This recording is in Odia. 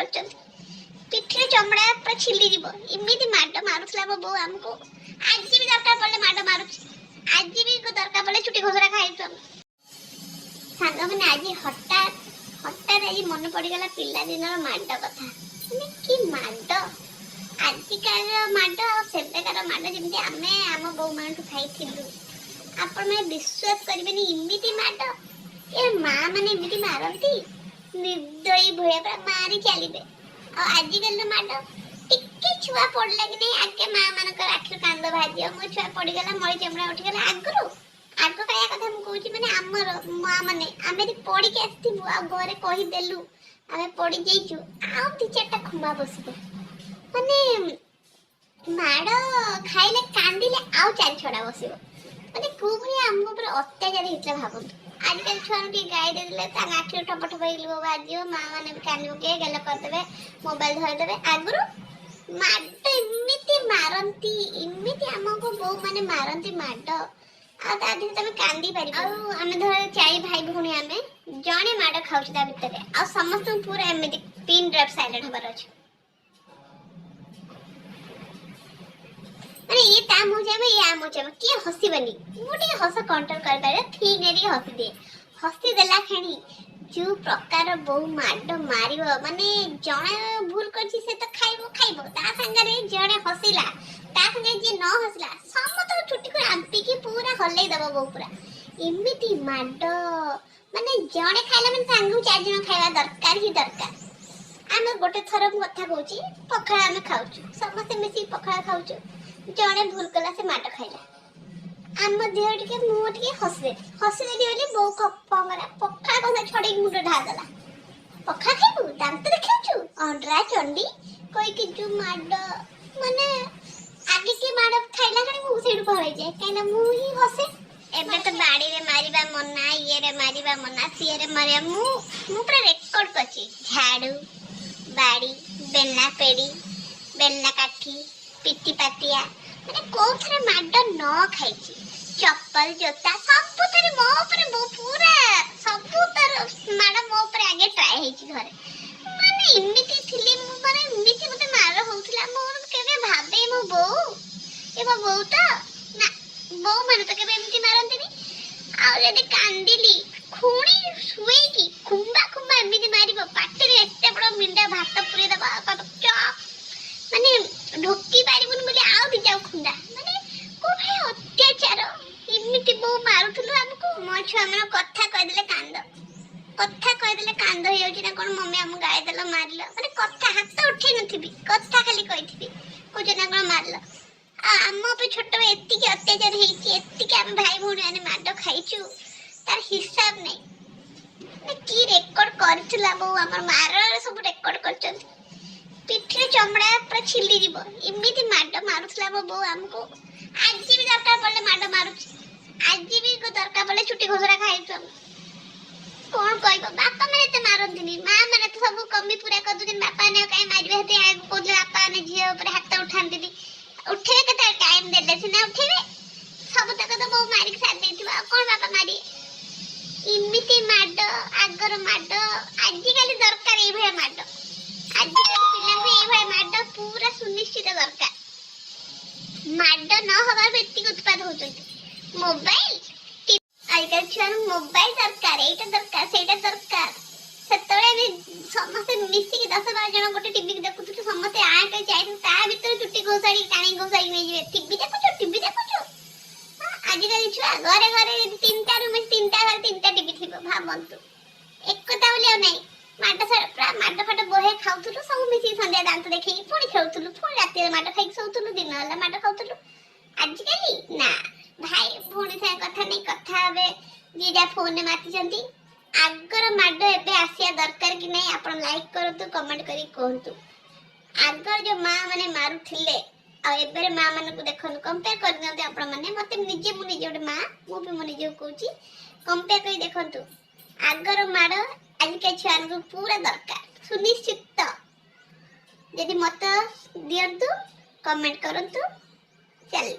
କରିଛନ୍ତି। ପିଠିରେ ଚମଡ଼ା ପୁରା ଛିଣ୍ଡିଯିବ, ଏମିତି ମାଡ଼ ମାରୁଥିଲା ମୋ ବୋଉ ଆମକୁ। ଆଜି ବି ଦରକାର ପଡ଼ିଲେ ମାଡ଼ ମାରୁଛି। ଆଜି ବି ଦରକାର ପଡ଼ିଲେ ଚୁଟି ଘୋଷରା ଖାଇଛୁ ଆମେ ସାଙ୍ଗମାନେ। ଆଜି ହଠାତ୍ ହଠାତ୍ ଆଜି ମନେ ପଡ଼ିଗଲା ପିଲାଦିନର ମାଡ଼ କଥା। ମାନେ କି ମାଡ଼! ଆଜିକାଲିର ମାଡ଼ ଆଉ ସେବେକାର ମାଡ଼, ଯେମିତି ଆମେ ଆମ ବୋଉମାନଠୁ ଖାଇଥିଲୁ, ଆପଣମାନେ ବିଶ୍ୱାସ କରିବେନି। ଏମିତି ମାଡ଼, ଏ ମା ମାନେ ଏମିତି ମାରନ୍ତି, ନିର୍ଦ୍ଦୟୀ ଭଳିଆ ପୁରା ମାରି ଚାଲିବେ। ଆଉ ଆଜିକାଲିର ମାଡ଼, ଟିକେ ଛୁଆ ପଡ଼ିଲା କି ନାହିଁ, ଆଗେ ମା ମାନଙ୍କର ଆଖିରୁ କାନ୍ଦ ବାହାରିଯିବ, ମୋ ଛୁଆ ପଡ଼ିଗଲା, ମଳି ଚମଡ଼ା ଉଠିଗଲା। ଆଗରୁ, ଆଗ କାଳିଆ କଥା ମୁଁ କହୁଛି, ମାନେ ଆମର ମା ମାନେ, ଆମେ ଯଦି ପଡ଼ିକି ଆସିଥିବୁ ଆଉ ଘରେ କହିଦେଲୁ ଆମେ ପଡ଼ି ଯାଇଛୁ, ଆଉ ଦି ଚାରିଟା ଖୁମ୍ବା ବସିବ। ମାନେ ମାଡ଼ ଖାଇଲେ କାନ୍ଦିଲେ ଆଉ ଚାରି ଛଅଟା ବସିବ। ମାନେ କୋଉ ଭଳିଆ ଆମ ଉପରେ ଅତ୍ୟାଚାର ହେଇଥିଲା ଭାବନ୍ତୁ। ଆଜିକାଲି ଛୁଆଙ୍କୁ ଟିକେ ଗାଳି ଦେଇଦେଲେ ତାଙ୍କ ଆଖିରୁ ଠପ ଠପ ହେଇକି ଲୁହ ବାହାରିଯିବ, ମା ମାନେ ବି କାନ୍ଦି ପକେଇବେ, ଗେଲ କରିଦେବେ, ମୋବାଇଲ ଧରିଦେବେ। ଆଗରୁ ମାଡ଼ ଏମିତି ମାରନ୍ତି, ଏମିତି ଆମକୁ ବୋଉ ମାନେ ମାରନ୍ତି ମାଡ଼, ଆଉ ତା ଦେହରେ ତମେ କାନ୍ଦି ପାରିବ? ଆଉ ଆମେ ଧର ଚାରି ଭାଇ ଭଉଣୀ, ଆମେ ଜଣେ ମାଡ଼ ଖାଉଛୁ, ତା ଭିତରେ ଆଉ ସମସ୍ତଙ୍କୁ ପୁରା ଏମିତି ପିନ୍ ଡ୍ରପ୍ ସାଇଲେଣ୍ଟ ହବାର ଅଛି। ମାନେ ଇଏ ତା ମୁହଁ ଚାହିଁବ, ଇଏ ଆ ମୁହଁ ଚାହିଁବ, କିଏ ହସିବନି। ମୁଁ ଟିକେ ହସ କଣ୍ଟ୍ରୋଲ କରିପାରେ, ଠିକ ନାଇଁ, ଟିକେ ହସିଦିଏ। ହସି ଦେଲା କ୍ଷଣି ଯୋଉ ପ୍ରକାର ବୋଉ ମାଡ଼ ମାରିବ, ମାନେ ଜଣେ ଭୁଲ କରିଛି, ସେ ତ ଖାଇବ ଖାଇବ, ତା ସାଙ୍ଗରେ ଜଣେ ହସିଲା, ତା ସାଙ୍ଗରେ ଯିଏ ନ ହସିଲା, ସମସ୍ତଙ୍କ ଚୁଟିକୁ ରାମ୍ପିକି ପୁରା ହଲେଇ ଦବ ବୋଉ ପୁରା। ଏମିତି ମାଡ଼, ମାନେ ଜଣେ ଖାଇଲା ମାନେ ସାଙ୍ଗକୁ ଚାରି ଜଣ ଖାଇବା ଦରକାର ହିଁ ଦରକାର। ଆମେ ଗୋଟେ ଥର, ମୁଁ କଥା କହୁଛି, ପଖାଳ ଆମେ ଖାଉଛୁ, ସମସ୍ତେ ମିଶିକି ପଖାଳ ଖାଉଛୁ। ଜଣେ ଭୁଲ କଲା, ସେ ମାଡ଼ ଖାଇଲା। ଆମ ଦେହ ଟିକେ, ମୁଁ ଟିକେ ହସିଦେଲି। ହସିଦେଲି ବୋଲି ବୋଉ କଣ କଲା? ପଖାଳ କଂସା ଛଡେଇକି ମୁଣ୍ଡ ଢାଳିଦେଲା। "ପଖାଳ ଖାଇବୁ, ଦାନ୍ତ ଦେଖାଉଛୁ, ଅଣ୍ଡରା ଚଣ୍ଡୀ" କହିକି ଯୋଉ ମାଡ଼, ମାନେ ଆଗେ କିଏ ମାଡ଼ ଖାଇଲା କ୍ଷଣି ମୁଁ ସେଇଠୁ ପଳେଇଯାଏ, କାହିଁକିନା ମୁଁ ହିଁ ହସେ। ଏବେ ତ ବାଡ଼ିରେ ମାରିବା ମନା, ଇଏରେ ମାରିବା ମନା, ସିଏରେ ମାରିବା। ମୁଁ ପୁରା ରେକର୍ଡ କରିଛି, ଝାଡୁ, ବାଡ଼ି, ବେଲନା ପେଡ଼ି, ବେଲନା କାଠି, ପିଟି ପାତିଆ, ମାନେ କୋଉଥିରେ ମାଡ଼ ନ ଖାଇଛି? ଚପଲ, ଜୋତା, ସବୁଥିରେ ମୋ ଉପରେ ପୁରା ସବୁ ତାର ମାଡ଼ ମୋ ଉପରେ ଆଗେ ଟ୍ରାଏ ହେଇଛି ଘରେ। ମାନେ ଏମିତି ଥିଲି ମୁଁ, ମାନେ ଏମିତି ମତେ ମାଡ଼ ହଉଥିଲା, ମୁଁ କେବେ ଭାବେ ମୋ ବୋଉ, ଏ ମୋ ବୋଉ ତ ନା, ବୋଉ ମାନେ ତ କେବେ ଏମିତି ମାରନ୍ତିନି। ଆଉ ଯଦି କାନ୍ଦିଲି, ଖୁଣି ଶୁଏଇକି ଖୁମ୍ବା ଖୁମ୍ବା ଏମିତି ମାରିବ, ପାଟିରେ ଏତେ ବଡ ମିଣ୍ଡା ଭାତ ପୁରେଇ ଦବ, ଆଉ କହିବ ଚପ୍, ମାନେ ଢୋକି ପାରିବୁନି ବୋଲି ଆଉ ଦି ଯାଉ ଖୁନ୍ଦା। ମାନେ କୋଉ ଭଳିଆ ଅତ୍ୟାଚାର, ଏମିତି ବୋଉ ମାରୁଥିଲୁ ଆମକୁ। ମୋ ଛୁଆ ମାନେ କଥା କହିଦେଲେ କାନ୍ଦ, କଥା କହିଦେଲେ କାନ୍ଦ ହେଇଯାଉଛି ନା କଣ? "ମମି, ଆମକୁ ଗାଳି ଦେଲ, ମାରିଲ।" ମାନେ କଥା, ହାତ ଉଠେଇ ନଥିବି, କଥା ଖାଲି କହିଥିବି, କହୁଛ ନା କଣ ମାରିଲ। ଆଉ ଆମ ଉପରେ ଛୋଟ ଏତିକି ଅତ୍ୟାଚାର ହେଇଛି, ଏତିକି ଆମେ ଭାଇ ଭଉଣୀ ମାନେ ମାଡ଼ ଖାଇଛୁ, ତାର ହିସାବ ନାହିଁ। ମାନେ କି ରେକର୍ଡ କରିଥିଲା ବୋଉ ଆମର, ମାରରେ ସବୁ ରେକର୍ଡ କରିଛନ୍ତି। ପିଠିରେ ଚମଡ଼ା ପୁରା ଛିଣ୍ଡିଯିବ, ଏମିତି ମାଡ଼ ମାରୁଥିଲା ମୋ ବୋଉ ଆମକୁ। ଆଜି ବି ଦରକାର ପଡ଼ିଲେ ମାଡ଼ ମାରୁଛି। ଆଜି ବି ଦରକାର ପଡ଼ିଲେ ଚୁଟି ଘୋଷରା ଖାଇଛୁ ଆମେ। କଣ କହିବ? ବାପା ମାନେ ଏତେ ମାରନ୍ତିନି, ମା ମାନେ ତ ସବୁ କମି ପୁରା କରିଦଉଛନ୍ତି। ବାପା ମାନେ ଆଉ କାହିଁ ମାରିବେ? ସେଥିପାଇଁ ଆଗକୁ କହୁଥିଲେ ବାପା ମାନେ ଝିଅ ଉପରେ ହାତ ଉଠାନ୍ତିନି। ଉଠେଇବେ କେତେବେଳେ? ଟାଇମ ଦେଲେ ସିନା ଉଠେଇବେ। ସବୁ ତକ ତ ବୋଉ ମାରିକି ସାରି ଦେଇଥିବ, ଆଉ କଣ ବାପା ମାରିବେ? ଏମିତି ମାଡ଼, ଆଗର ମାଡ଼। ଆଜିକାଲି ଦରକାର ଏଇଭଳିଆ ମାଡ଼। ଆଜିକାଲି ପିଲାଙ୍କୁ ଏଇଭଳିଆ ମାଡ଼ ପୁରା ସୁନିଶ୍ଚିତ ଦରକାର। ମାଡ଼ ନ ହବାରୁ ଏତିକି ଉତ୍ପାତ ହଉଛନ୍ତି। ମୋବାଇଲ, ଆଜିକାଲି ଛୁଆଙ୍କୁ ମୋବାଇଲ ଦରକାର, ଏଇଟା ଦରକାର, ସେଇଟା ଦରକାର। ସେତେବେଳେ ଆମେ ସମସ୍ତେ ମିଶିକି 10-12 ଜଣ ଗୋଟେ ଟିଭି ଦେଖୁଥିଲୁ। ସମସ୍ତେ ଆଁ କରି ଯାଇଥିଲୁ, ତା ଭିତରେ ଚୁଟି ଘୋଷାଡ଼ି, ଟାଣି ଘୋଷାଡ଼ି ନେଇଯିବେ, "ଟିଭି ଦେଖୁଛୁ, ଟିଭି ଦେଖୁଛୁ।" ହଁ, ଆଜିକାଲି ଛୁଆ ଘରେ ଘରେ ଯଦି ତିନିଟା ରୁମ୍ ଅଛି, ତିନିଟା ଘରେ ତିନିଟା ଟିଭି ଥିବ। ଭାବନ୍ତୁ, ଏକତା ବୋଲି ଆଉ ନାହିଁ। ମାଡ଼ ପୁରା ମାଡ଼ ଫାଡ଼ ବହେ ଖାଉଥିଲୁ ସବୁ ମିଶିକି। ସନ୍ଧ୍ୟା ଦାନ୍ତ ଦେଖେଇକି ପୁଣି ଖେଳୁଥିଲୁ, ପୁଣି ରାତିରେ ମାଡ଼ ଖାଇକି ଶୋଉଥିଲୁ, ଦିନ ହେଲା ମାଡ଼ ଖାଉଥିଲୁ। ଆଜିକାଲି ନା, ଭାଇ ଭଉଣୀ ସାଙ୍ଗେ କଥା ନେଇ କଥା ହେବେ, ଯିଏ ଯାହା ଫୋନରେ ମାତିଛନ୍ତି। ଆଗର ମାଡ଼ ଏବେ ଆସିବା ଦରକାର କି ନାହିଁ? ଆପଣ ଲାଇକ୍ କରନ୍ତୁ, କମେଣ୍ଟ କରିକି କୁହନ୍ତୁ। ଆଗର ଯୋଉ ମା ମାନେ ମାରୁଥିଲେ ଆଉ ଏବେର ମା ମାନଙ୍କୁ ଦେଖନ୍ତୁ, କମ୍ପେୟାର କରିଦିଅନ୍ତୁ ଆପଣମାନେ। ମତେ ନିଜେ, ମୁଁ ନିଜେ ଗୋଟେ ମା, ମୁଁ ବି ମୋ ନିଜକୁ କହୁଛି, କମ୍ପେୟାର କରି ଦେଖନ୍ତୁ। ଆଗର ମାଡ଼ ଆଜିକା ଛୁଆମାନଙ୍କୁ ପୁରା ଦରକାର ସୁନିଶ୍ଚିତ। ଯଦି ମତ ଦିଅନ୍ତୁ, କମେଣ୍ଟ କରନ୍ତୁ। ଚାଲ।